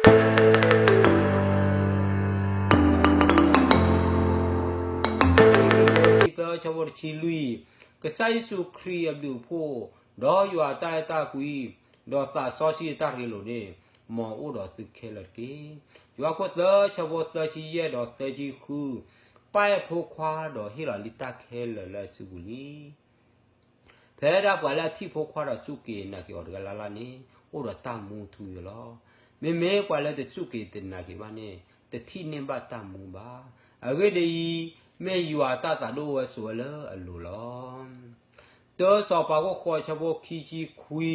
သၢ ဆၢဖိတဆံလွံၢ်, ကစၢ်ယ့ၣ်ၡူးခရံာ်အဘျုးအဖှိၣ်, ဒီးယွၤအတၢ်အဲၣ်တၢ်ကွံ, ဒီးသးစီဆှံအတၢ်ရ့လိာ်န့ၣ်, မ်အအိၣ်ဒီးသုခဲလၢာ်တက့ၢ်. ယိၤဟၣ်ခိၣ်သၢ ဆၢဖိသၢဆံယဲၢ်ဒီးသၢဆံဃု, ပၢ်အဲၣ်ဖိခွါဒီးဟ့ၣ်လီၤလံတၢ်ခဲလၢာ်လၢအစုပူၤလံ. ဖဲဒၣ်ပှၤလၢအထံၣ်ဖိခွါဒီးစူၢ်က့ၤနာ်က့ၤအီၤတဂၤလၢ်လၢ်န့ၣ်, အိၣ်ဒီးတၢ်မူထူယိာ်လီၤ. မ့မ့ၢ်ပှၤလၢတစူၢ်က့ၤတနာ်က့ၤဘၣ်န့ၣ်, တထံၣ်န့ၢ်ဘၣ်တၢ်မူဘၣ်. အဂ့ၢ်ဒ်အံၤ, မ့ၢ်ယွၤအတၢ်သးဒိၣ်ဝဲဆိးဝဲလၢအလိၤလီၤ. တၢစီၤပၤခိၣ်ဃိး အဆၢဖိခံဆံခွံ,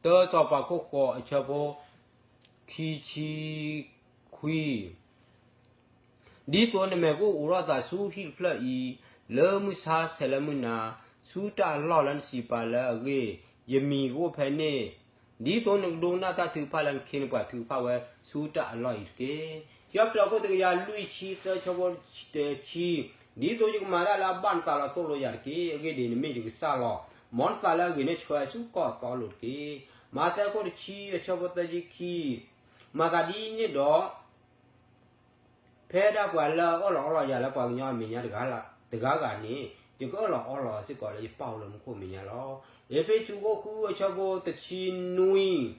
တၢစီၤပၤခိၣ်ဃိး အဆၢဖိခံဆံခွံ, ဒ်သိးနမဲာ်ကအိၣ်အိးထီၣ်သးဆူဟံၣ်တဖျၢၣ်အံၤ, လၢမုၢ်ဆါဆဲးလၢမုၢ်နၤ, ဆူတၢ်အလီၢ်လၢနစံးပာ်လၢအဂ့ၢ်, ယမံၤကအိၣ်ဖဲန့ၣ်, ဒ်သိးနကဒိကနၣ်တၢ်ထုကဖၣ်လၢနခ့နပှၤထုကဖၣ်ဝဲဆူတၢ်အလီၢ်အံၤတက့ၢ်. ယွၤပတြၢၤခိၣ်တကယၤလွံၢ်ဆံသၢ ဆၢဖိတဆံ, ဒ်သိးယကမၤတၢ်လၢအဘၣ်နသးလီၤသိၣ်လိယၤတက့ၢ်. အဂ့ၢ်ဒ်အံၤ, နမ့ၢ်ယကစၢ်လီၤ. မ်နသးလၢအဂ့ၤန့ၣ်ဆှၢဆူကီၢ်သီလိၤတက့ၢ်. မးသဲခိၣ်တဆံ အဆၢဖိသၢဆံခံ, မၤသးဒ်န့ၣ်ဒီး ဖဲဒၣ်ပှၤလၢအအၢၣ်လီၤအီလီၤယၤလၢပှၤကညီအမဲာ်ညါတဂၤဂၤန့ၣ်, ယကအၢၣ်လီၤအီလီၤစ့ၢ်ကီးလၢယပၢ်အိၣ်လၢမူခိၣ်အမဲာ်ညါလီၤ. အ့းဖ့းစူး ခိၣ်ဃု အဆၢဖိတဆံနွံ, ဒီး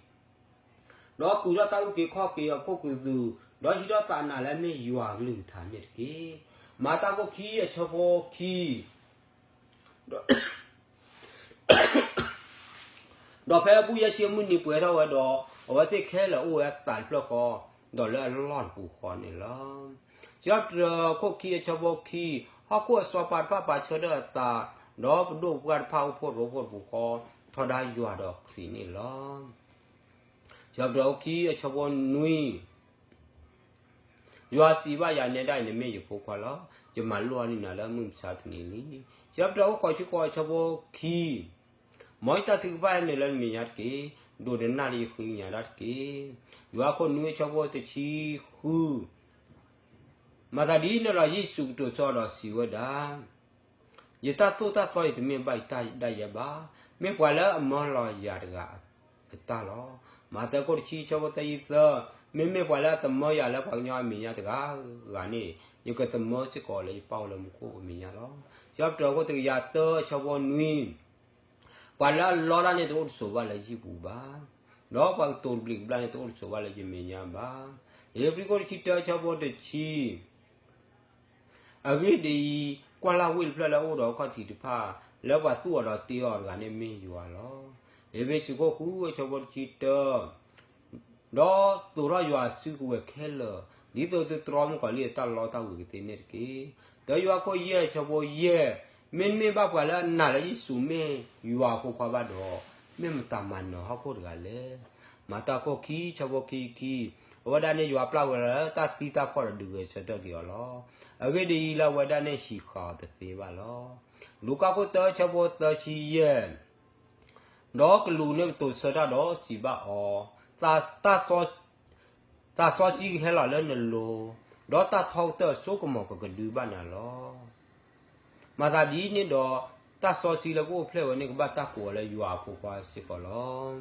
ကုာ်ထီၣ်တၢ်အုၣ်က့ၤခီၣ်က့ၤအခိၣ်ကသူ, ဒီးဟံးထီၣ်သးနးလၢအမ့ၢ်ယွၤအကလုၢ်ကထါန့ၣ်တက့ၢ်. မၤတၢ်ခိၣ်ခံ အဆၢဖိခံ, ဒီးဖဲဘူၣ်ယဲၢ်ဆံအမုၢ်နံၤပှဲၤထီၣ်ဝဲဒီး, အဝဲသ့ၣ်ခဲလၢာ်အိၣ်ဝဲအသးတဖျၢၣ်ဃီ, ဒီးလၢအလီၢ်တပူၤဃီန့ၣ်လီၤ. စံးထီၣ်ပတြၢၤခိၣ်ခံ အဆၢဖိခံ, ဟီၣ်ခိၣ်အစီၤပၤတဖၣ်ပာ်ဆၢထၢၣ်အသး, ဒီးပဒိၣ်ပပှၢ်တဖၣ်အိၣ်ဖှိၣ်ရိဖှိၣ်တပူၤဃီ, ထီဒါယွၤဒီးခရံာ်န့ၣ်လီၤ. စံးထီၣ်ပတြၢၤခိၣ်ခံ အဆၢဖိနွံ, ယွၤစံးဘၣ်ယၤ, နဲဒၣ်အံၤနမ့ၢ်ယဖိခွါလီၤ. ယမၤလိၣ်အီၤန့ၢ်နၤလၢမုၢ်မဆါတနံၤလံ. စံးထီၣ်ပတြၢၤခိၣ်ဃိးဆံဃိး အဆၢဖိခံ, မ်ယတၢ်ထုကဖၣ်ဟဲနုာ်လၢနမဲာ်ညါတက့ၢ်. ဒိးနနၢ်လၢယဃ့ကညးဒၣ်တက့ၢ်. ယိၤဟၣ်ခိၣ်နွံ အဆၢဖိတဆံဃု, မၤသးဒ်န့ၣ်ဒီး ယ့ၣ်ၡူးကတိၤဆၢဒီးစံးဝဲဒၣ်, ယတၢ်သိၣ်တၢ်သီအံၤတမ့ၢ်ဘၣ်ယတၢ်ဒၣ်ယဲဘၣ်, မ့ၢ်ပှၤလၢအမၢလီၤယၤတဂၤအတၢ်လီၤ. မးသဲခိၣ်တဆံ အဆၢဖိသၢဆံသၢ, မ့မ့ၢ်ပှၤလၢအသမၢယၤလၢပှၤကညီအမဲာ်ညါတဂၤဂၤန့ၣ်, ယကသမၢစ့ၢ်ကီးလၢယပၢ်အိၣ်လၢမူခိၣ်အမဲာ်ညါလီၤ. စံးထီၣ်ပတြၢၤခိၣ်တကယၤသၢ အဆၢဖိနွံ, ပှၤလၢအလီတၢ်န့ၣ်တအိၣ်တဆိးဘၣ်လၢယဟံၣ်ပူၤဘၣ်, ဒီးပှၤကတိၤတဘျံးကဘျၣ်န့ၣ်တအိၣ်တဆိးဘၣ်လၢယမဲာ်ညါဘၣ်. ဧ့ၤဘြံၤခိၣ်တဆံတၢ အဆၢဖိတဆံ, အဂ့ၢ်ဒ်အံၤ, ကွၢ်လၢ်ဝ့ၢ်တဖျၢၣ်လၢအအိၣ်ဒီးအခီၣ်ထံးတဖၣ်, လၢပှၤသူၣ်အီၤဒီးတ့အီၤတဂၤန့ၣ်မ့ၢ်ယွၤလီၤ. အ့းဖ့းစူး ခိၣ်ဃု အဆၢဖိတဆံတၢ, ဒီးသိးထီၣ်ယွၤအစုကဝဲၤခဲလၢာ်, ဒ်သိးသုတြီမုၣ်ကီၤလံၢ်အတၢ်လီတၢ်ဝ့ၤကသ့န့ၣ်တက့ၢ်. တၢယိၤဟၣ် အဆၢဖိယဲၢ်, မ့တမ့ၢ်ဘၣ်ပှၤလၢအနာ်လၢယ့ၣ်ၡူးမ့ၢ်ယွၤအဖိခွါဘၣ်ဒီး, မ့ၢ်မတၤမၤနၢၤဟီၣ်ခိၣ်တဂၤလဲၣ်. မၤတၢ်ခိၣ်ခံ အဆၢဖိခံဆံခံ, အဝဲဒၣ်န့ၣ်ယွၤပျၢ်ဝဲလၢတၢ်သံတၢ်ဖှီၣ်ဒီးဒုးဂဲၤဆၢထၢၣ်က့ၤအီၤလီၤ. အဂ့ၢ်ဒ်အံၤ, လၢအဝဲဒၣ်န့ၣ်ဟံးဃာ်အီၤတသ့ဘၣ်လီၤ. လူၤကၣ် အဆၢဒိၣ်သၢ အဆၢဖိသၢဆံယဲၢ်, ဒီးကလူးန့ၣ်ကတိၤဆၢတၢ်ဒီးစံးဘၣ်အီၤ, တၢ်စီဆှံကဟဲလီၤလၢနလိၤ, ဒီးတၢ်ထီကတၢၢ်အစိကမီၤကကဒုဘၣ်နၤလီၤ. မၤသးဒ်န့ၣ်ဒီး, တၢ်စီဆှံလၢကအိၣ်ဖျဲၣ်ဝဲန့ၣ်ကဘၣ်တၢ်ကိးအီၤလၢယွၤအဖိခွါစ့ၢ်ကီးလီၤ.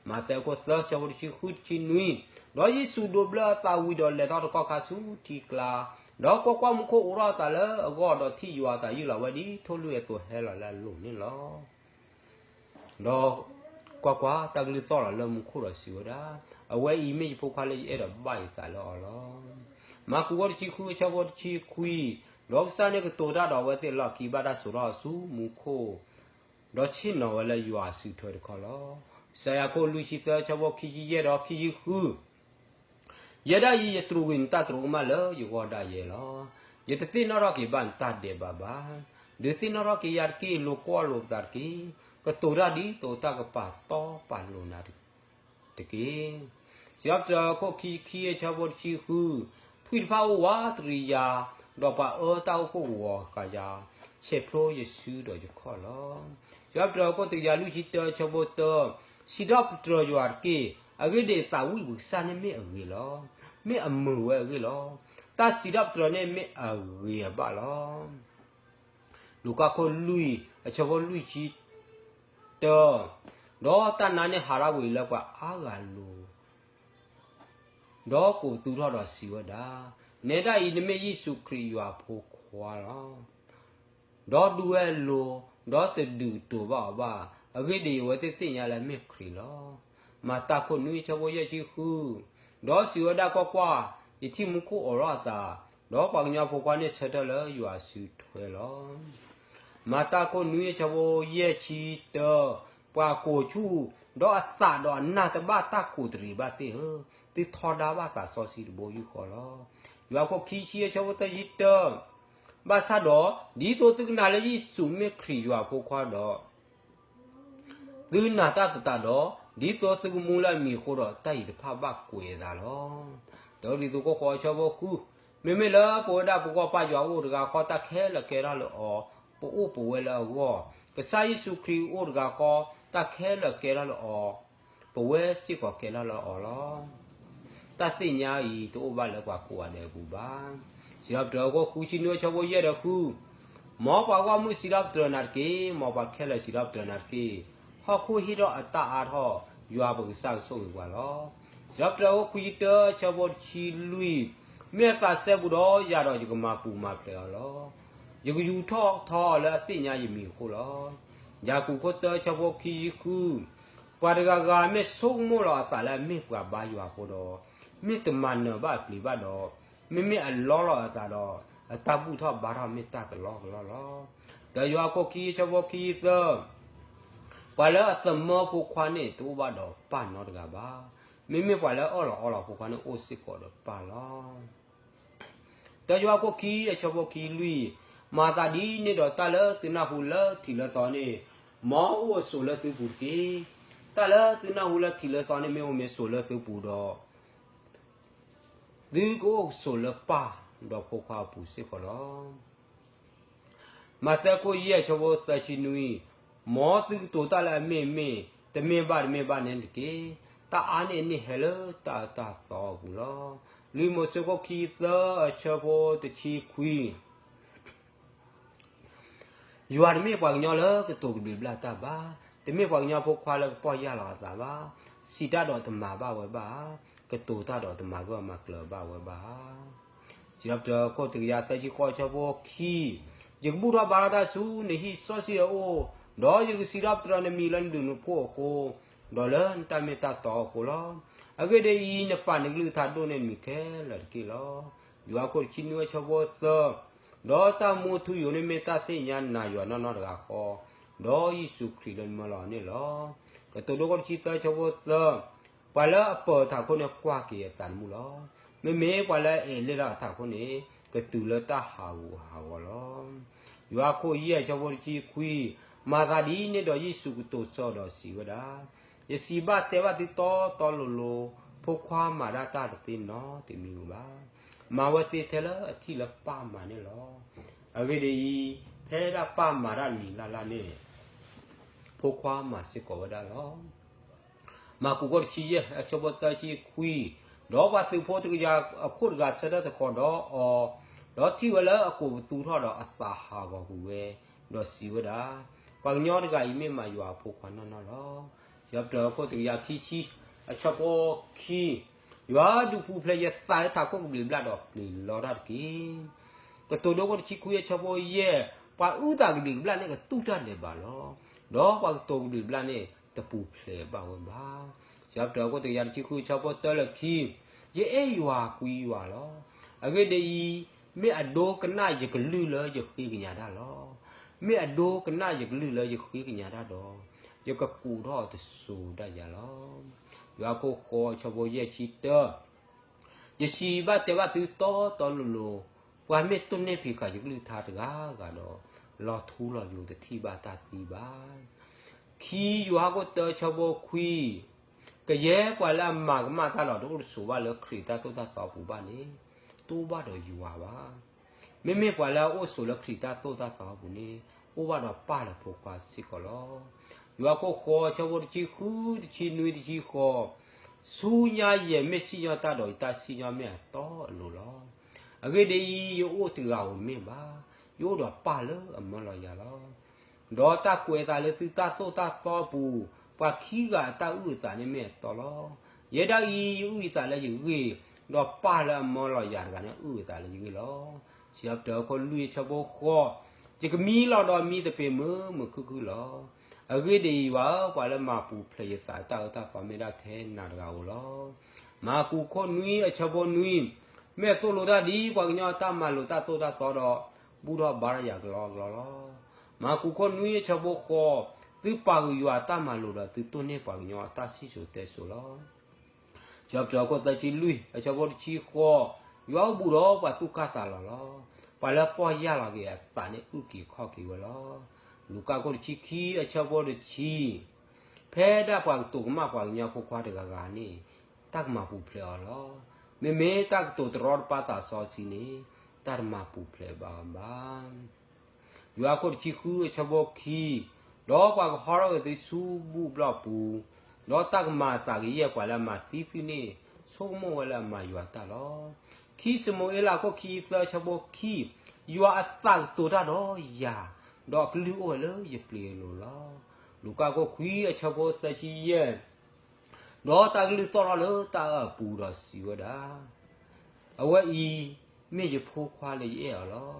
မးသဲ အဆၢဒိၣ်သၢ အဆၢဖိတဆံဃု တဆံနွံ, ဒီးယ့ၣ်ၡူးဒိးဘျၢအသးဝံၤဒီးလဲၤထီၣ်တကီၢ်ခါဆူထံကျါ, ဒီးကွၢ်ကွၢ်, မူခိၣ်အိးထီၣ်အသးလၢအဂီၢ်, ဒီးထံၣ်ယွၤအသးယုၢ်လီၤဝဲဒ်ထိၣ်လွံၢ်အသိးဟဲလီၤလၢအလိၤန့ၣ်လီၤ. ဒီးကွၢ်ကွၢ်, တၢ်ကလုၢ်သီၣ်လီၤလၢမူခိၣ်ဒီးစံးဝဲဒၣ်, အဝဲအံၤမ့ၢ်ယဖိခွါလၢယအဲၣ်ဒီးဘၣ်ယသးလၢအီၤလီၤ. မၢ်ကူး အဆၢဒိၣ်တဆံဃု အဆၢဖိတဆံခွံ, ဒီးကစၢ်န့ၣ်ကတိၤတၢ်ဒီးအဝဲသ့ၣ်အလီၢ်ခံ ဘၣ်တၢ်စိာ်ထီၣ်ဆူမူခိၣ်, ဒီးဆ့ၣ်နီၤဝဲလၢယွၤအစုထွဲတခီလီၤ. စၤယၤ အခိၣ်လွံၢ်ဆံသၢ အဆၢဖိခံဆံယဲၢ်ဒီးခံဆံဃု, ယဲဒၣ်အံၤယတြူာ်ကွံာ်နတၢ်တြိာ်ကမၣ်လၢယဂီၢ်ဒၣ်ယဲလီၤ. ယတသ့ၣ်နီၣ်ထီၣ်က့ၤဘၣ်နတၢ်ဒဲးဘးဘၣ်. ဒုးသ့ၣ်နီၣ်ထီၣ်က့ၤယၤတက့ၢ်, လိာ်ကွီၢ်လိာ်ပသးတက့ၢ်. ကတိၤတၢ်ဒ်သိးတၢ်ကပာ်တီပာ်လိၤနၤတက့ၢ်. စံးထီၣ်ပတြၢၤ အခိၣ်ခံဆံခံ အဆၢဖိတဆံဃု, ထွံၣ်တဖၣ်အိၣ်ဝးတရံးယၤ, ဒီးပှၤအၢတၢ်အိၣ်ဖှိၣ်ကဝီၤဃာ်ယၤ, ဆဲးဖျိယစုဒီးယခီၣ်လီၤ. စံးထီၣ်ပတြၢၤ အခိၣ်တကယၤလွံၢ်ဆံတၢ အဆၢဖိတၢ, စံးထီၣ်ပတြၢၤယွၤတက့ၢ်. အဂ့ၢ်ဒ်အံၤ, သးဝံၣ်ပကစၢ်န့ၣ်မ့ၢ်အဂ့ၤလီၤ. မ့ၢ်အမုာ်ဝဲအဂ့ၢ်လီၤ. တၢ်စံးထီၣ်ပတြၢၤန့ၣ်မ့ၢ်အဂ့ၤအဘၣ်လီၤ. လူၤကၣ် အခိၣ်လွံၢ် အဆၢဖိလွံၢ်ဆံတၢ, ဒီးတၢ်နါန့ၣ်ဟးထီၣ်ကွံာ်လၢပှၤအါဂၤလိၤ ဒီးကိးပသူထီၣ်ဒီးစံးဝဲဒၣ်, နဲဒၣ်အံၤနမ့ၢ်ယ့ၣ်ၡူးခရံာ်ယွၤဖိခွါလီၤ. ဒီးဒုးဝဲအလိၤ, ဒီးတဒုးကတိၤဘၣ်အီၤဘၣ်. အဂ့ၢ်ဒ်အံၤ, အဝဲသ့ၣ်သ့ၣ်ညါလၢအမ့ၢ်ခရံာ်လီၤ. မၤတၢ်ခိၣ်နွံအဆၢဖိယဲၢ်ဆံဃု, ဒီးစံးဝဲဒၣ်, ကွၢ်ကွၢ်, ယထံၣ်မူခိၣ်အိးထီၣ်အသး, ဒီးပှၤကညီဖိခွါန့ၣ်ဆၢထၢၣ်လၢယွၤအစုထွဲလီၤ. မၤတၢ်ခိၣ်နွံအဆၢဖိယဲၢ်ဆံတၢ, ပှၤကိးဆူၣ်, ဒီးအသးဒီးအနၢ်တဘၣ်တၢ်ကူးတရံးဘၣ်သ့ၣ်ဧၢ, သုထီဒါဘၣ်သးစီဆှံတဘိယူၢ်ဃီလီၤ. ယိၤဟၣ်ခိၣ်ခံဆံအဆၢဖိသၢဆံတၢ, ဘၣ်ဆၣ်ဒီး, ဒ်သိးသုကနာ်လၢယ့ၣ်ၡူးမ့ၢ်ခရံာ်ယွၤအဖိခွါဒီး, သုနာ်တၢ်သတးဒီး, ဒ်သိးသုကမူလၢအမံၤအဃိဒီး တၢ်အံၤတဖၣ်ဘၣ်ကွဲးအသးလီၤ. တၢဒ်သိးခိၣ်ဃိးအဆၢဖိဃု, မ့မ့ၢ်လၢပဝဲဒၣ်ပဂီၢ်ပၢ်ယွၤအိၣ်တဂၤဃီ တၢ်ခဲလၢာ်ကဲထီၣ်လၢအီၤ, ပအိၣ်ပဝဲလၢအဂီၢ်, ကစၢ်ယ့ၣ်ၡူးခရံာ်အိၣ်တဂၤဃီ တၢ်ခဲလၢာ်ကဲထီၣ်လၢအီၤ, ပဝဲစ့ၢ်ကီးကဲထီၣ်လၢအီၤလီၤ. တၢ်သ့ၣ်ညါအံၤတအိၣ်ဘၣ်လၢပှၤကိးဂၤဒဲးအပူၤဘၣ်. စံးထီၣ်ပတြၢၤအခိၣ်ဃုဆံနွံအဆၢဖိယဲၢ်ဒီးဃု, မ်ပှၤဂီၢ်မုၢ်စံးထီၣ်ပတြၢၤနၤတက့ၢ်, မ်ပှၤခဲလၢာ်စံးထီၣ်ပတြၢၤနၤတက့ၢ်, ဟီၣ်ခိၣ်ဟ့ၣ်ထီၣ်အတၢ်အါထီၣ်, ယွၤပကစၢ်ကဆိၣ်ဂ့ၤပှၤလီၤ. စံးထီၣ်ပတြၢၤအခိၣ်ခွံဆံတၢအဆၢဖိတဆံလွံၢ်, မ့ၢ်အသးစဲဘူးဒီးယၤဒီးယကမၤပူၤမၤဖျဲးအီၤလီၤ. ယကယူၤထီၣ်ထီအီၤလၢအသ့ၣ်ညါယမံၤအဃိလီၤ. ယၤကူာ်ခိၣ်တၢအဆၢဖိခံဆံဃု, ပှၤတဂၤဂၤမ့ၢ်ဆိကမိၣ်လီၤအသးလၢအမ့ၢ်ပှၤဘါယွၤအဃိဒီး, မ့ၢ်တမၤနၢၤဘၣ်အပျ့ၤဘၣ်ဒီး, မ့မ့ၢ်အလီလီၤအသးဒီး, အတၢ်ဘူၣ်ထီၣ်ဘါထီၣ်မ့ၢ်တၢ်ကလီကလီလီၤ. တၢယိၤဟၣ်ခိၣ်ခံအဆၢဖိခံဆံသၢ, ပှၤလၢအသမၢဖိခွါန့ၣ် တအိၣ်ဘၣ်ဒီးပၢ်နီတဂၤဘၣ်. မ့မ့ၢ်ပှၤလၢအအၢၣ်လီၤအီလီၤဖိခွါန့ၣ်အိၣ်စ့ၢ်ကီးဒီးပၢ်လီၤ. တၢယိၤဟၣ်ခိၣ်ခံအဆၢဖိခံလွံၢ်, မၤသးဒ်န့ၣ်ဒီးတၢ်လၢသုနၢ်ဟူလၢထံးလၢသီန့ၣ်, မ်အအိၣ်အဆိးလၢသုပူၤတက့ၢ်. တၢ်လၢသုနၢ်ဟူလၢထံးလၢသီန့ၣ်မ့ၢ်အိၣ်မ့ၢ်ဆိးလၢသုပူၤဒီး, သုကအိၣ်ကဆိးလၢပၢ်ဒီးဖိခွါအပူၤစ့ၢ်ကီးလီၤ. မးသဲခိၣ်ယဲၢ်အဆၢဖိသၢဆံနွံ, မ်သုကတိၤတၢ်လၢအမ့ၢ်မ့ၢ်, တမ့ၢ်ဘၣ်တမ့ၢ်ဘၣ်န့ၣ်တက့ၢ်. တၢ်အါန့ၣ်န့ၢ်ဟဲလၢတၢ်အၢတၢ်သီအပူၤလီၤ. လွံၢ်မိၤၡ့ခိၣ်ခံသၢအဆၢဖိတဆံခွံ, ယွၤတမ့ၢ်ပှၤကညီလၢကတိၤကဘျံးဘျၣ်တၢ်ဘၣ်, တမ့ၢ်ပှၤကညီဖိခွါလၢကပီၢ်ယၢ်လီၤအသးဘၣ်, စံးတၢ်ဒီးတမၤဘၣ်ဝဲဘၣ်ဧါ, ကတိၤတၢ်ဒီးတမၤဂၢၢ်မၤကျၢၤဘၣ်ဝဲဘၣ်ဧါ. စံးထီၣ်ပတြၢၤခိၣ်တကယၤသၢဆံဃိးအဆၢဖိခံ, ယကဘူၣ်ထီၣ်ဘါထီၣ်တၢ်ဆူနဟံၣ်စီဆှံအအိၣ်, ဒီးယကစံးထီၣ်ပတြၢၤနမံၤလၢနဘျုးနဖှိၣ်အဃိ, ဒီးလၢနတၢ်မ့ၢ်တၢ်တီအဃိလီၤ. အဂ့ၢ်ဒ်အံၤ, နပာ်နကလုၢ်ကထါဒိၣ်န့ၢ်နမံၤခဲလၢာ်တက့ၢ်လီၤ. ယိၤဟၣ်ခိၣ်တဆံနွံအဆၢဖိသၢ, ဒီးတၢ်မူထူယိာ်န့ၣ်မ့ၢ်တၢ်သ့ၣ်ညါနၤယွၤနီၢ်နီၢ်တဂၤဃီ, ဒီးယ့ၣ်ၡူးခရံာ်လၢနမၢလီၤန့ၣ်လီၤ. ကတိၤဒိခိၣ်တဆံသၢအဆၢဖိသၢ, ပှၤလၢအပၢၤထးခိၣ်န့ၣ်ကွၢ်က့ၤအသးသမူလီၤ. မ့မ့ၢ်ပှၤလၢအအဲၣ်လ့ၣ်ထီၣ်အထးခိၣ်န့ၣ်, ကတုၤလၢတၢ်ဟးဂူာ်ဟးဂီၤလီၤ. ယိၤဟၣ်ခိၣ်ယဲၢ်အဆၢဖိတဆံခွံ, မၤသးဒ်န့ၣ်ဒီးယ့ၣ်ၡူးကတိၤဆၢဒီးစံးဝဲဒၣ်, ယစံးဘၣ်တဲဘၣ်သုတီတီလိၤလိၤ, ဖိခွါမၤဒၣ်တၢ်တသ့နီတမံၤဧိၤဘၣ်. မၤဝဲသ့ထဲလၢအထံၣ်လၢပၢ်မၤန့ၣ်လီၤ. အဂ့ၢ်ဒ်အံၤ, ဖဲဒၣ်ပၢ်မၤတၢ်နံၤလၢ်လၢ်န့ၣ်, ဖိခွါမၤစ့ၢ်ကီးဝဲဒၣ်လီၤ. မၢ်ကူးခိၣ်တဆံယဲၢ်အဆၢဖိသၢဆံခွံ, ဒီးပှၤသုးဖိတကယၤအခိၣ်တဂၤဆၢထၢၣ်တဃီၤဒီးအီၤ, ဒီးထံၣ်ဝဲလၢအကိးပသူထီၣ်ဒီးအသးဟးဂီၤကွံာ်ဝဲ, ဒီးစံးဝဲဒၣ်, ပှၤကညီတဂၤအံၤမ့ၢ်မးယွၤအဖိခွါနီၢ်နီၢ်လီၤ. ယွၤပတြၢၤခိၣ်တကယၤခံဆံအဆၢဖိခံ, ယွၤဒုးပူၤဖျဲးယသးလၢထးခိၣ်ကဘျံးဘျၣ်ဒီးပျံၤလီတၢ်တက့ၢ်. ကတိၤဒိခိၣ်တဆံခွံအဆၢဖိယဲၢ်, ပှၤအုၣ်သးကဘျံးကဘျၣ်န့ၣ်ကတူၢ်တၢ်ဒဲးဘးလီၤ. ဒီးပှၤကတိၤကဘျံးကဘျၣ်န့ၣ်တပူၤဖျဲးဘၣ်ဝဲဘၣ်. ယွၤပတြၢၤခိၣ်တကယၤတဆံဃုအဆၢဖိတၢလၢခံ, ယအဲၣ်ယွၤကွံယွၤလီၤ. အဂ့ၢ်ဒ်အံၤ, မ့ၢ်အဒိကနၣ်ယကလုၢ်လၢယဃ့ကညးတၢ်လီၤ. မ့ၢ်အဒိကနၣ်ယကလုၢ်လၢယဃ့ကညးတၢ်ဒီး, ယကကူးထီၣ်တစိၤဒၣ်ယၤလီၤ. ယိၤဟၣ်ခိၣ်ဃိးအဆၢဖိယဲၢ်ဆံတၢ, ယစံးဘၣ်တဲဘၣ်သုတီတီလိၤလိၤ, ပှၤမ့ၢ်တိၢ်န့ၢ်ဖံးဃာ်ယကလုၢ်ကထါတဂၤဂၤဒီး, လီၤထူလီၤယိာ်တထံၣ်ဘၣ်တၢ်သံဘၣ်. ခံယိၤဟၣ်ခိၣ်တၢအဆၢဖိခွံ, ကယဲၢ်ပှၤလၢအမၤကမၣ်တၢ်ဒီး တအိၣ်တဆိးဘၣ်လၢခရံာ်တၢ်သိၣ်တၢ်သီပူၤဘၣ်န့ၣ်, တအိၣ်ဘၣ်ဒီးယွၤဘၣ်. မ့မ့ၢ်ပှၤလၢအအိၣ်ဆိးလၢခရံာ်တၢ်သိၣ်တၢ်သီပူၤန့ၣ်, အိၣ်ဘၣ်ဒီးပၢ်ဒီးဖိခွါစ့ၢ်ကီးလီၤ. ယိၤဟၣ်ခိၣ်ဃိးအဆၢဖိတဆံဃု, တဆံနွံ, တဆံဃိး, ဆူညါယဲမ့ၢ်စံၣ်ညီၣ်တၢ်ဒီး ယတၢ်စံၣ်ညီၣ်မ့ၢ်အတီအလိၤလီၤ. အဂ့ၢ်ဒ်အံၤ, ယအိၣ်တဂၤဧိၤမ့ၢ်ဘၣ်, ယအိၣ်ဒီးပၢ်လၢအမၢလီၤယၤလီၤ. ဒီးတၢ်ကွဲးအသးလၢသုတၢ်သိၣ်တၢ်သီအပူၤ, ပှၤခံဂၤအတၢ်အုၣ်အသးန့ၣ်မ့ၢ်အတီလီၤ. ယဲဒၣ်အံၤ, ယအုၣ်ယသးလၢယဂ့ၢ်, ဒီးပၢ်လၢအမၢလီၤယၤတဂၤန့ၣ် အုၣ်အသးလၢယဂ့ၢ်လီၤ. စံးထီၣ်ပတြၢၤအခိၣ်လွံၢ်အဆၢဖိဃိး, ယကမံလီၤဒီးမံသပ့ၤမုာ်မုာ်ခုၣ်ခုၣ်လီၤ. အဂ့ၢ်ဒ်အံၤ, ယွၤဧၢ, ပှၤလၢမၤပူၤဖျဲးယသးတၢ်အၢတၢ်သီမ့ၢ်ဒၣ်ထဲနၤတဂၤဧိၤလီၤ. မၢ်ကူးခိၣ်နွံအဆၢဖိနွံ, မ့ၢ်သိၣ်လိတၢ်ဒ်ပှၤကညီအတၢ်မၤလိာ်တၢ်သိၣ်တၢ်သီဒီး ဘူၣ်ထီၣ်ဘါထီၣ်ယၤကလီကလီလီၤ. မၢ်ကူးခိၣ်နွံအဆၢဖိဃိး, သုပာ်ဃုာ်ယွၤအတၢ်မၤလိာ်ဒီးသုတိၢ်န့ၢ်ပှၤကညီအတၢ်စံၣ်စိၤတဲစိၤလီၤ. စံးထီၣ်ပတြၢၤအခိၣ်သၢဆံလွံၢ်အဆၢဖိတဆံဃိး, ယွၤအိၣ်ဘူးဒီးပှၤသူၣ်ကၢ်သးလီၤလီၤ. ပှၤလၢပီၢ်ယၢ်လီၤက့ၤအသးန့ၣ်အုၣ်က့ၤခီၣ်က့ၤဝဲလီၤ. လူၤကၣ်ခိၣ်တဆံခံအဆၢဖိတဆံ, ဖဲဒၣ်ပှၤကတိၤကမၣ်ပှၤကညီဖိခွါတဂၤဂၤန့ၣ်, တၢ်ကမၤပူၤဖျဲးအီၤလီၤ. မ့မ့ၢ်တၢ်ကတိၤတရီတပါသးစီဆှံန့ၣ်, တၢ်တမၤပူၤဖျဲးဘၣ်အီၤဘၣ်. ယိၤဟၣ်ခိၣ်တဆံဃုအဆၢဖိခံ, ဒီးပှၤကဟီထီၣ်က့ၤသုဆူဘူၣ်ဘျီၣ်ပူၤ, ဒီးတၢ်ကမၤအသးကယဲၢ်ပှၤလၢအမၤသံသုန့ၣ်, ဆိကမိၣ်ဝဲလၢအမၤယွၤတၢ်လီၤ. ခံၡမူၤအ့လးခိၣ်ခံသၢအဆၢဖိခံ, ယွၤအသးကတိၤတၢ်ဒီးယၤ, ဒီးအကလုၢ်အိၣ်ဝဲလၢယပျ့ၤအလိၤလီၤ. လူၤကၣ်ခိၣ်ခွံအဆၢဖိသၢဆံယဲၢ်, ဒီးတၢ်ကလုၢ်သီၣ်ထီၣ်လၢတၢ်အၢၣ်အပူၤဒီးစံးဝဲဒၣ်, အဝဲအံၤမ့ၢ်ယဖိခွါလၢယအဲၣ်အီၤလီ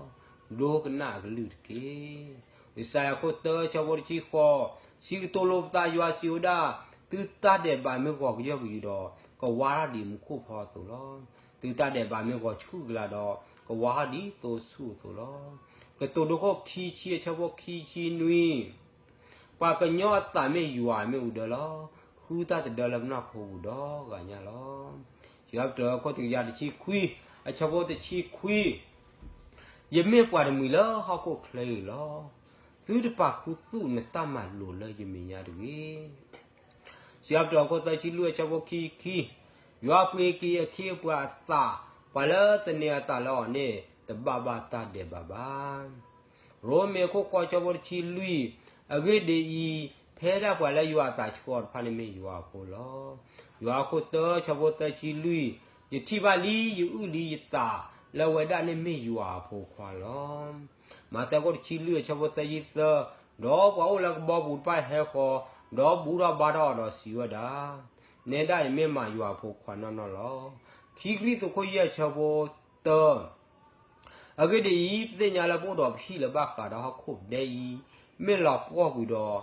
ၤ. ဒိကနၣ်အကလုၢ်တက့ၢ်. ယၡါယၤခိၣ်တၢအဆၢဖိတဆံဃိး, စံးကတိၤလိာ်ပသးယွၤစံးဝဲဒၣ်, သုတၢ်ဒဲးဘးမ့ၢ်ဂီၤကယၢၢ်ကယုာ်ဒီး, ကဝါထီၣ်ဒ်မူခိၣ်ဖီအသိးလီၤ. သုတၢ်ဒဲးဘးမ့ၢ်ဂီၤဆူၣ်ကလာ်ဒီး, ကဝါထီၣ်ဒ်သိဆူၣ်အသိးလီၤ. ကတိၤဒိခိၣ်ခံဆံအဆၢဖိခံဆံနွံ, ပှၤကညီအသးမ့ၢ်ယွၤမ့ၣ်အူဒၢလီၤ. ဃုတၢ်တဒၢလၢပနီၢ်ခိပူၤဒီဂၤညါလီၤ. စံးထီၣ်ပတြၢၤအခိၣ်တကယၤတဆံခွံ, အဆၢဖိတဆံခွံ, ယမ့ၢ်ပှၤတမှံၤလၢဟီၣ်ခိၣ်ချၢအံၤလီၤ. သုတပာ်ခူသူၣ်နတၢ်မၤလိာ်လၢယမဲာ်ညါတဂ့ၤ. စံးထီၣ်ပတြၢၤအခိၣ်သၢဆံလွံၢ်အဆၢဖိခံဆံခံ, ယွၤပှ့ၤက့ၤအခ့အပှၤအသး, ပှၤလၢသန့ၤအသးလၢအီၤန့ၣ် တဘၣ်ဘၣ်တၢ်ဒဲးဘးဘၣ်. ရိမ့ၤခိၣ်ဃိးအဆၢဖိတဆံလွံၢ်, အဂ့ၢ်ဒ်အံၤ, ဖဲဒၣ်ပှၤလၢယွၤအသးဆှၢအီၤတဖၣ်န့ၣ်မ့ၢ်ယွၤအဖိလီၤ. ယိၤဟၣ်ခိၣ်တၢအဆၢဖိသၢဆံလွံၢ်, ယထံၣ်ဘၣ်လံ ယအုၣ်လံယသးလၢအဝဲဒၣ်န့ၣ်မ့ၢ်ယွၤအဖိခွါလီၤ. မးသဲခိၣ်တဆံလွံၢ်အဆၢဖိသၢဆံသၢ, ဒီးပှၤအိၣ်လၢကဘီပူၤတဖၣ်ဟဲဃီၤ, ဒီးဘူၣ်ထီၣ်ဘါထီၣ်အီၤဒီးစံးဝဲဒၣ်, နဲဒၣ်န့ၣ်မ့ၢ်မးယွၤအဖိခွါနီၢ်နီၢ်လီၤ. ခံကရံၣ်သူးခိၣ်ယဲၢ်အဆၢဖိတၢ အဂ့ၢ်ဒ်အံၤ, ပသ့ၣ်ညါလၢပအိၣ်ဒီးပဟံၣ်လၢဘၣ်ဃးဒီးဟီၣ်ခိၣ်ဒဲအံၤ, မ့ၢ်လီၤပှီၢ်ကွံာ်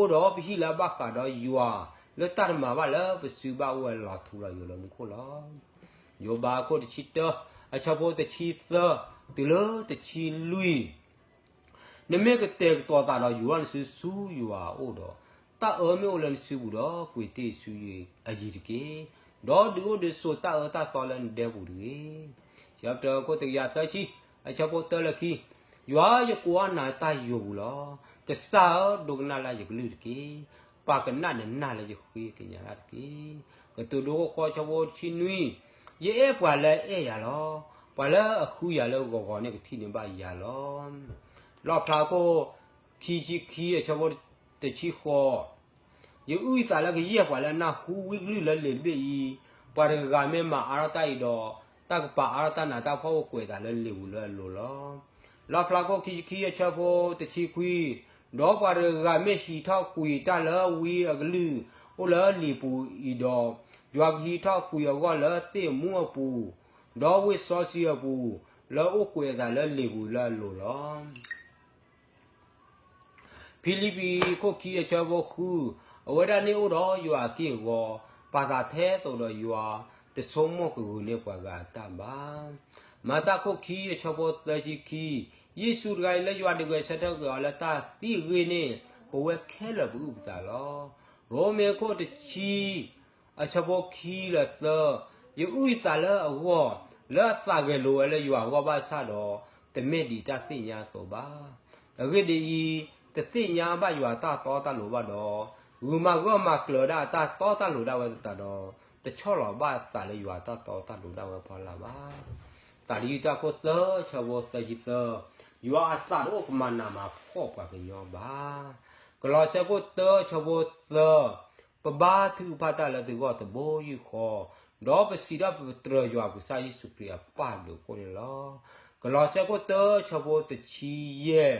ဒီး, ပအိၣ်ဒီးပဟံၣ်လၢအဘၣ်ဃးဒီးယွၤ, လၢတၢ်တမၤဘၣ်လၢပစုဘၣ်အိၣ်ဝဲလီၤထူလီၤယိာ်လၢမူခိၣ်လီၤ. ယိၤဘးအခိၣ်တဆံတၢ, အဆၢဖိတဆံသၢ, တုၤလၢတဆံလွံၢ် နမ့ၢ်ကတဲာ်ကတီၤသးဒီးယူာ်ထီၣ်နစုဆူယွၤအအိၣ်ဒီး, တၢ်အၢမ့ၢ်အိၣ်လၢနစုပူၤဒီး ကွံာ်တ့ၢ်ဆူအယံၤတက့ၢ်. ဒီးဒုးအိၣ်ဒုးဆိးတၢ်အၢတၢ်သီလၢနဒဲပူၤတဂ့ၤ. စံးထီၣ်ပတြၢၤခိၣ်တကယၤသၢဆံ, အဆၢဖိတၢလၢခံ, ယွၤဧၢ, ယကိးအါနၤလၢတၢ်ယိာ်ပူၤလီၤ. ကစၢ်ဧၢ, ဒိကနၣ်လၢယကလုၢ်တက့ၢ်. ပာ်ကနၣ်နနၢ်လၢယဃ့ကညးတၢ်တက့ၢ်. ကတိၤဒိခိၣ်ဃိးအဆၢဖိတဆံနွံ, ယအဲၣ်ပှၤလၢအအဲၣ်ယၤလီၤ. ပှၤလၢအဃုယၤလၢဂီၤဂီၤန့ၣ်ကထံၣ်န့ၢ်ဘၣ်ယၤလီၤ. လီၣ်ဖျါခိၣ်ခံဆံခံအဆၢဖိတဆံဃိး, ယအုၣ်ယသးလၢကယဲၢ်ပှၤလၢအနၢ်ဟူဝံကလုၢ်လၢလံာ်တဘ့ၣ်အံၤ, ပှၤတဂၤဂၤမ့ၢ်မၤအါထီၣ်တၢ်အံၤဒီး, တၢ်ကပာ်အါထီၣ်တၢ်နးတၢ်ဖှီၣ်အိၣ်ကွဲးအသးလၢလံာ်ပူၤလၢအလိၤလီၤ. လီၣ်ဖျါခိၣ်ခံဆံခံအဆၢဖိတဆံခွံ, ဒီးပှၤတဂၤဂၤမ့ၢ်ဟံးထီၣ်ကွံာ်တၢ်လၢဝံအကလုၢ်အိၣ်လၢလံာ်ပူၤအံၤဒီး, ယွၤကဟံးထီၣ်ကွံာ်အဂီၢ်လၢသ့ၣ်မူအပူၤ, ဒီးဝ့ၢ်စီဆှံအပူၤ, လၢအိၣ်ကွဲးအသးလၢလံာ်ပူၤလၢအလိၤလီၤ. ဖံလံးပံၤခိၣ်ခံအဆၢဖိဃု, အဝဲဒၣ်န့ၣ်အိၣ်ဒီးယွၤအက့ၢ်အဂီၤ, ပာ်သးထဲသိးဒီးယွၤတဆိကမိၣ်ကဂုာ်န့ၢ်ပှၤဂၤအတၢ်ဘၣ်. မၤတၢ်ခိၣ်ခံအဆၢဖိသၢဆံခံ, ယ့ၣ်ၡူးတဂၤအံၤလၢယွၤဒုးဂဲၤဆၢထၢၣ်က့ၤအီၤလၢတၢ်သံအဂ့ၢ်န့ၣ်, ပဝဲခဲလၢာ်ပအုၣ်ပသးလီၤ. ရိမ့ၤခိၣ်တဆံ အဆၢဖိခံလၢသၢ, ယအုၣ်ယသးလၢအဂီၢ်, လၢအသးဂဲၤလိာ်ဝဲလၢယွၤအဂီၢ်ဘၣ်ဆၣ်ဒီး, တမ့ၢ်ဒ်တၢ်သ့ၣ်ညါအသိးဘၣ်. အဂ့ၢ်ဒ်အံၤ, တသ့ၣ်ညါဘၣ်ယွၤအတၢ်တီတၢ်လိၤဘၣ်ဒီး, ဂုာ်မၤဂၢၢ်မၤကျၢၤဒၣ်အတၢ်တီတၢ်လိၤဒၣ်ဝဲသတးဒီး, တဆီၣ်လီၤဘၣ်အသးလၢယွၤအတၢ်တီတၢ်လိၤဒၣ်ဝဲအဖီလာ်ဘၣ်. သးတယုၢ်တၢ်ခိၣ်သၢ အဆၢဖိသၢဆံသၢ, ယွၤအသးတအိၣ်ကမၤနးမၤဖှီၣ်ပှၤကညီဘၣ်. ကလီးစဲခိၣ်တၢ အဆၢဖိသၢ, ပဘါထုကဖၣ်တၢ်လၢသုဂီၢ်တဘိယူၢ်ဃီ, ဒီးပစံးထီၣ်ပတြၢၤယွၤပကစၢ်ယ့ၣ်ၡူးခရံာ်အပၢ်ဒိၣ်ခိၣ်န့ၣ်လီၤ. ကလီးစဲခိၣ်တၢ အဆၢဖိတဆံယဲၢ်,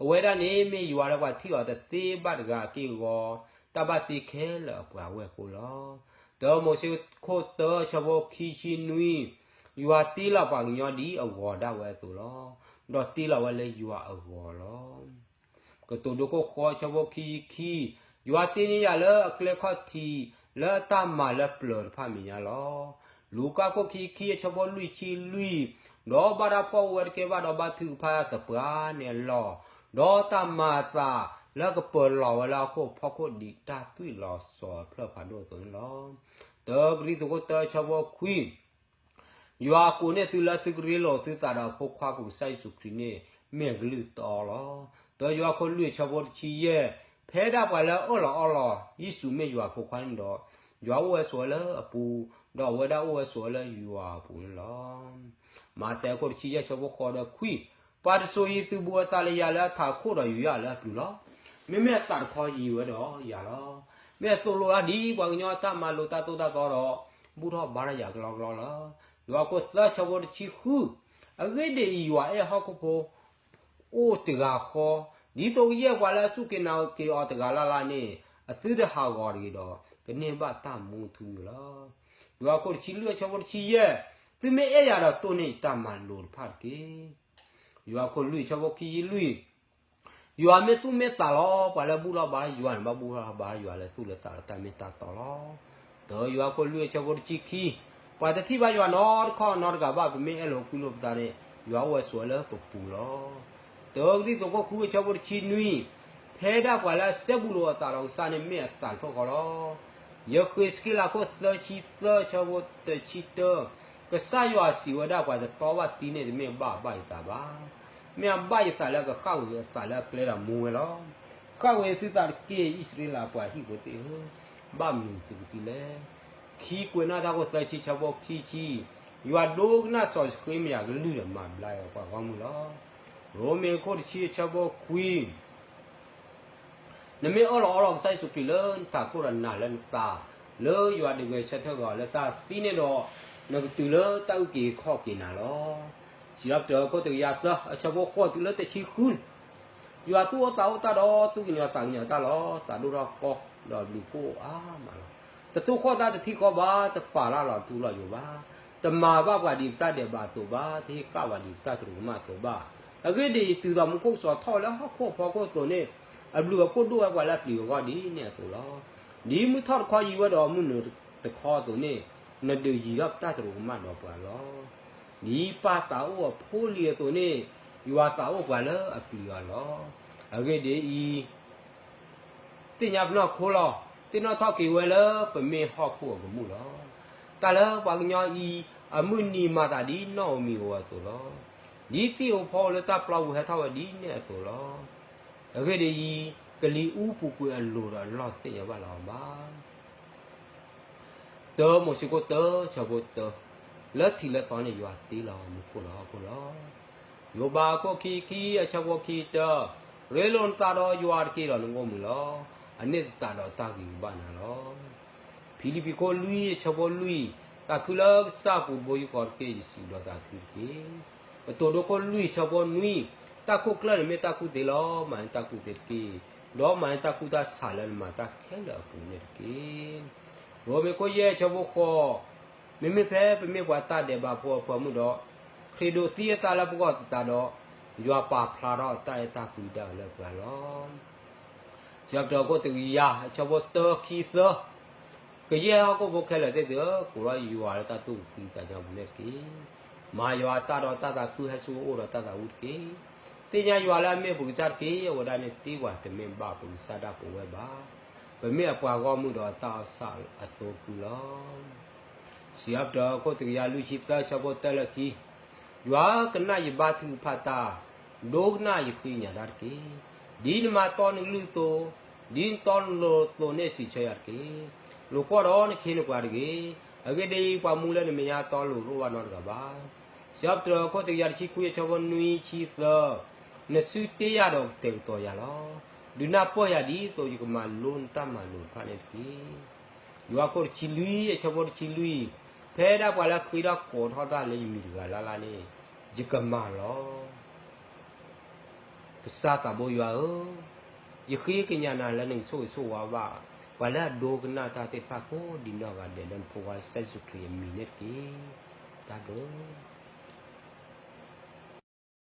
အဝဲဒၣ်န့ၣ်မ့ၢ်ယွၤလၢပှၤထံၣ်အီၤတသ့ဘၣ်တဂၤအက့ၢ်အဂီၤ, တၢ်ဘၣ်တ့ခဲလၢာ်အပှၤဝဲၢ်ကိၣ်လီၤ. တၢမိၤၡ့ခိၣ်တၢ ဆၢဖိခံဆံနွံ, ယွၤတ့လီၤပှၤကညီဒ်အဂီၤဒၣ်ဝဲအသိးလီၤ. ဒီးတ့လီၤဝဲလၢယွၤအဂီၤလီၤ. ကတိၤဒိခိၣ်ဃိး ဆၢဖိခံဆံခံ, ယွၤတ့န့ၢ်ယၤလၢအကျဲခီၣ်ထံး လၢအတၢ်မၤလၢပျၢၤတဖၣ်မဲာ်ညါလီၤ. လူၤကၣ်ခိၣ်ခံဆံခံ အဆၢဖိလွံၢ်ဆံလွံၢ်, ဒီးဘၣ်တၢ်ဖှီၣ်အိၣ်ဝဲတကဲဘၣ်ဒီး ဘၣ်ထုကဖၣ်သပှၢ်န့ၣ်အလီၢ်, ဒီးတၢ်မၤအသးလၢကပၢၤလီၤဝဲလၢဟီၣ်ခိၣ်ဖီခိၣ် ဒ်တၢ်သွံၣ်လီၤစီၤအဖျၢၣ်ဖးဒိၣ်အသိးန့ၣ်လီၤ. တၢကရံၣ်သူးခိၣ်တၢ ဆၢဖိခွံ, ယွၤကိးန့ၢ်သုလၢသုကရ့လိာ်သုသးဒီးအဖိခွါပကစၢ်ယ့ၣ်ၡူးခရံာ်န့ၣ် မ့ၢ်အကလုၢ်တီလီၤ. တၢယိၤဟၣ်ခိၣ်လွံၢ် ဆၢဖိတဆံယဲၢ်, ဖဲဒၣ်ပှၤလၢအၢၣ်လီၤအီလီၤ ယ့ၣ်ၡူးမ့ၢ်ယွၤအဖိခွါန့ၣ်ဒီး, ယွၤအိၣ်ဝဲဆိးဝဲလၢအပူၤ, ဒီးအဝဲဒၣ်အိၣ်ဝဲဆိးဝဲလၢယွၤအပူၤန့ၣ်လီၤ. မးသဲခိၣ်တဆံယဲၢ် ဆၢဖိဃိးဒီးခွံ, ပှၤတစိၤယံၤသုးဘူးအသးလၢယၤလၢအထးခိၣ်ဒီးယူးယီၣ်လၢအပျုၤလီၤ. မ့မ့ၢ်အသးတခီယံၤဝဲဒီးယၤလီၤ. မ့ၢ်အသိၣ်လိဒၣ်ဒ်ပှၤကညီအတၢ်မၤလိာ်တၢ်သိၣ်တၢ်သီဒီး, ဘူၣ်ထီၣ်ဘါထီၣ်ယၤကလီကလီလီၤ. ယိၤဟၣ်ခိၣ်သၢ ဆၢဖိတဆံဃု, အဂ့ၢ်ဒ်အံၤ, ယွၤအဲၣ်ဟီၣ်ခိၣ်ဖိ အိၣ်တဂၤဃီ, ဒ်သိးကယဲၢ်ပှၤလၢအစူၢ်က့ၤနာ်က့ၤအီၤတဂၤလၢ်လၢ်န့ၣ်, အသုတဟးဂီၤတဂ့ၤဒီး, ကန့ၢ်ဘၣ်တၢ်မူထူယိာ်လီၤ. ယိၤဟၣ်ခိၣ်တဆံလွံၢ် ဆၢဖိတဆံယဲၢ်, သုမ့ၢ်အဲၣ်ယၤဒီးတိၢ်န့ၢ်ယတၢ်မၤလိာ်တဖၣ်တက့ၢ်. ယိၤဟၣ်ခိၣ်လွံၢ် ဆၢဖိခံဆံလွံၢ်, ယွၤမ့ၢ်သူၣ်မ့ၢ်သးလီၤ. ပှၤလၢဘူၣ်ထီၣ်ဘါယွၤန့ၣ် ဘၣ်ဘူၣ်ထီၣ်ဘါယွၤလၢသူၣ်လၢသးလၢတၢ်မ့ၢ်တၢ်တီလီၤ. တၢယိၤဟၣ်ခိၣ်လွံၢ် ဆၢဖိတဆံခံ, ပှၤတထံၣ်ဘၣ်ယွၤနီတခီၣ်နီတဂၤဘၣ်. ပမ့ၢ်အဲၣ်လိာ်ကွံလိာ်ပသးန့ၣ်, ယွၤအိၣ်ဝဲဆိးဝဲလၢပပူၤလီၤ. တၢကရံၣ်သူးခိၣ်ဃု ဆၢဖိတဆံနွံ, ဖဲဒၣ်ပှၤလၢအစဲဘူးလိာ်အသးဒီးကစၢ်န့ၣ် မ့ၢ်အသးတဖျၢၣ်ဃီလီၤ. ယဃ့းစက့လးခိၣ်သၢဆံသၢ ဆၢဖိတဆံတၢ, ကစၢ်ယွၤစံးဝဲဒၣ်, ပှၤတတီဘၣ်သံန့ၣ် တမ့ၢ်ဘၣ်ဘၣ်ယသးဘၣ်. မ့ၢ်အဘၣ်ယသးလၢကဃၣ်ကွံာ်အသးလၢအကျဲဒီးမူဝဲလီၤ. ဃၣ်ကွံာ်သုသးတက့ၢ်, အံၣ်စရ့လးပှၤဟံၣ်ဖိသ့ၣ်ဧၢ, ဘၣ်မနုၤသုကသံလဲၣ်. ခံကွဲးနီၣ်တၢ်ခိၣ်သၢဆံ ဆၢဖိခံဆံ, ယွၤဒိကနၣ်စီၤဃ့မယၤကလုၢ်ဒီးမၤဘျါအီၤပှၤဂီၢ်မုၢ်လီၤ. ရိမ့ၤခိၣ်တဆံ ဆၢဖိခွံ, နမ့ၢ်အၢၣ်လီၤအီလီၤကစၢ်ယ့ၣ်ၡူးခရံာ်လၢနထးခိၣ်ဒီးနာ်လၢနသး, လၢယွၤဒုးဂဲၤဆၢထၢၣ်ဂီၤလၢတၢ်သံန့ၣ်ဒီး, နကတုၤလၢတၢ်အုၣ်က့ၤခီၣ်က့ၤနၤလီၤ. စံးထီၣ်ပတြၢၤခိၣ်တကယၤသၢ အဆၢဖိဃိးတုၤလၢတဆံဃု, ယွၤသူၣ်အိၣ်သးအိၣ်တၢ်ဒီးသူၣ်ကညီၤသးကညီၤတၢ်လီၤ. သးဒိၣ်ထီၣ်ကီဒီးဘျုးဖှိၣ်အါမးလီၤ. တသူၣ်ဃီၣ်တၢ်တထံၣ်ဃီဘၣ်, တပာ်လၢလီၤထူလီၤယိာ်ဘၣ်, တမၤဘၣ်ပှၤဒ်ပတၢ်ဒဲးဘးအသိးဘၣ်, တဟ့ၣ်ကၣ်ပှၤဒ်ပတၢ်တရူးကမၣ်အသိးဘၣ်. အဂ့ၢ်ဒ်အံၤ, တုၤသိးမူခိၣ်ကစီၤထီၣ်ဝဲလၢဟီၣ်ခိၣ်အဖီခိၣ်အသိးန့ၣ်, အဘျုးအဖှိၣ်ဒိၣ်ဝဲပှၤလၢအပျံၤအဂီၢ်ဒ်န့ၣ်အသိးလီၤ. ဒ်မုၢ်ထီၣ်တခီယံၤဝဲဒီးမုၢ်နုာ်တခီအသိးန့ၣ်, နဒုးယံၤထီၣ်ပတၢ်တရူးကမၣ်ဒီးပှၤလီၤ. ဒ်ပၢ်သးအိၣ်အဖိလံၤအသိးန့ၣ်, ယွၤသးအိၣ်ပှၤလၢအပျံၤအီၤလီၤ. အဂ့ၢ်ဒ်အံၤ, သ့ၣ်ညါပနီၢ်ခိလီၤ. သ့ၣ်နီၣ်ထီၣ်က့ၤဝဲလၢပမ့ၢ်ဟီၣ်ခိၣ်အကမူၣ်လီၤ. တၢ်လၢပှၤကညီအံၤ, အမုၢ်နံၤမၤသးဒ်နီၣ်ဧိၤမံၤဧိၤအသိးလီၤ. ဒ်သ့ၣ်ဧိၤဖီဧိၤလၢတၢ်ပျီပူၤဟဲထီၣ်ဝဲဒ်န့ၣ်အသိးလီၤ. အဂ့ၢ်ဒ်အံၤ, ကလံၤအူပူၤကွံာ်အလိၤဒီးအလီၢ်တသ့ၣ်ညါဘၣ်လၢၤအီၤဘၣ်. တၢမိၤၡ့ခိၣ်တၢ ဆၢဖိတၢ, လၢထံးလၢသီန့ၣ် ယွၤတ့လီၤမူခိၣ်ဒီးဟီၣ်ခိၣ်လီၤ. ယိၤဘးခိၣ်ခံခံ အဆၢဖိခံတၢ, ရ့လိာ်နသးဒီးယွၤတက့ၢ်ဒီးနကအိၣ်မုာ်လီၤ. အန့ၣ်သတးဒီးတၢ်ဂ့ၤကဘၣ်နၤလီၤ. ဖံလံးပံၤခိၣ်လွံၢ် အဆၢဖိလွံၢ်, သးခုလၢကစၢ်ပူၤတဘိယူၢ်ဃီတက့ၢ်, ယစံးဒီးသးခုတက့ၢ်. ကတိၤဒိခိၣ်လွံၢ် အဆၢဖိနွံ, တၢ်ခိၣ်ကျၢၢ်န့ၣ်မ့ၢ်တၢ်ကူၣ်သ့လီၤ. မၤန့ၢ်တၢ်ကူၣ်သ့တက့ၢ်, ဒီးမၤန့ၢ်တၢ်ကူၣ်တၢ်ဆးလၢနမၤတၢ်ခဲလၢာ်အပူၤန့ၣ်တက့ၢ်. ရိမ့ၤခိၣ်ယဲၢ် အဆၢဖိဃိး, မ့မ့ၢ်ဖဲပမ့ၢ်ပှၤတၢ်ဒဲးဘးဖိအဖၢမုၢ်ဒီး, ခရံာ်ဒိးသံအသးလၢပဂီၢ်သတးဒီး, ယွၤပာ်ဖျါထီၣ်တၢ်အဲၣ်တၢ်ကွံဒၣ်ဝဲလၢပှၤလီၤ. စံးထီၣ်ပတြၢၤခိၣ်တကယၤ အဆၢဖိတၢ ခံ သၢ, ကယဲၢ်ဟီၣ်ခိၣ်ဖိခဲလၢာ်သ့ၣ်သုဧၢ, ကိးထီၣ်ယွၤလၢတၢ်သူၣ်ဖှံသးညီအပူၤန့ၣ်တက့ၢ်. မၤယွၤအသးဒီးတၢ်သးခုဟဲဆူအအိၣ်ဒီးတၢ်သးဝံၣ်တက့ၢ်. သ့ၣ်ညါယွၤလၢအမ့ၢ်ပကစၢ်တက့ၢ်. အဝဲဒၣ်န့ၣ်တ့ပှၤ, တမ့ၢ်ဘၣ်ပကစၢ်ဒၣ်ပဝဲဘၣ်. ပမ့ၢ်အပှၤဂီၢ်မုၢ်ဒီးတၢ်အီၣ်ဆၣ်အသိပူၤလီၤ. စံးထီၣ်ပတြၢၤခိၣ်တကယၤလွံၢ်ဆံသၢ ဆၢဖိတၢလၢခံ, ယွၤဧၢ, ကနၣ်ယဘါထုကဖၣ်တၢ်, ဒိကနၣ်ယဃ့ကညးတၢ်တက့ၢ်. ဒ်နမၤတီနကလုၢ်အသိး, ဒ်နတီနလိၤအသိးန့ၣ်စံးဆၢယၤတက့ၢ်. လိာ်ကွီၢ်ဒီးနခ့နပှၤတဂ့ၤ. အဂ့ၢ်ဒ်အံၤ, ပှၤမူလၢနမဲာ်ညါတီလိၤတအိၣ်ဘၣ်နီတဂၤဘၣ်. စံးထီၣ်ပတြၢၤခိၣ်တကယၤတဆံခွံ အဆၢဖိနွံဆံသၢ, နစုတ့ယၤဒီးကတဲာ်ကတီၤယၤလီၤ. ဒုးနၢ်ပၢၢ်ယၤဒ်သိးယကမၤလိနတၢ်မၤလိာ်တဖၣ်န့ၣ်တက့ၢ်. ယိၤဟၣ်ခိၣ်တဆံလွံၢ် အဆၢဖိတဆံလွံၢ်, ဖဲဒၣ်ပှၤလၢဃ့ထီၣ်ကိးထီၣ်တၢ်လၢယမံၤတဂၤလၢ်လၢ်န့ၣ်, ယကမၤလီၤ. ကစၢ်သးဘိယွၤဧၢ, ယဃ့ကညးနၤလၢနကဆိၣ်ဂ့ၤဆိၣ်ဝါဘၣ် ပှၤလၢအဒိကနၣ်တၢ်သ့ၣ်တဖၣ်ကိးဒံနီၢ်ဂၤဒဲး လၢနဖိခွါကစၢ်ယ့ၣ်ၡူးခရံာ်အမံၤန့ၣ်တက့ၢ်. တၢ်ဘျုး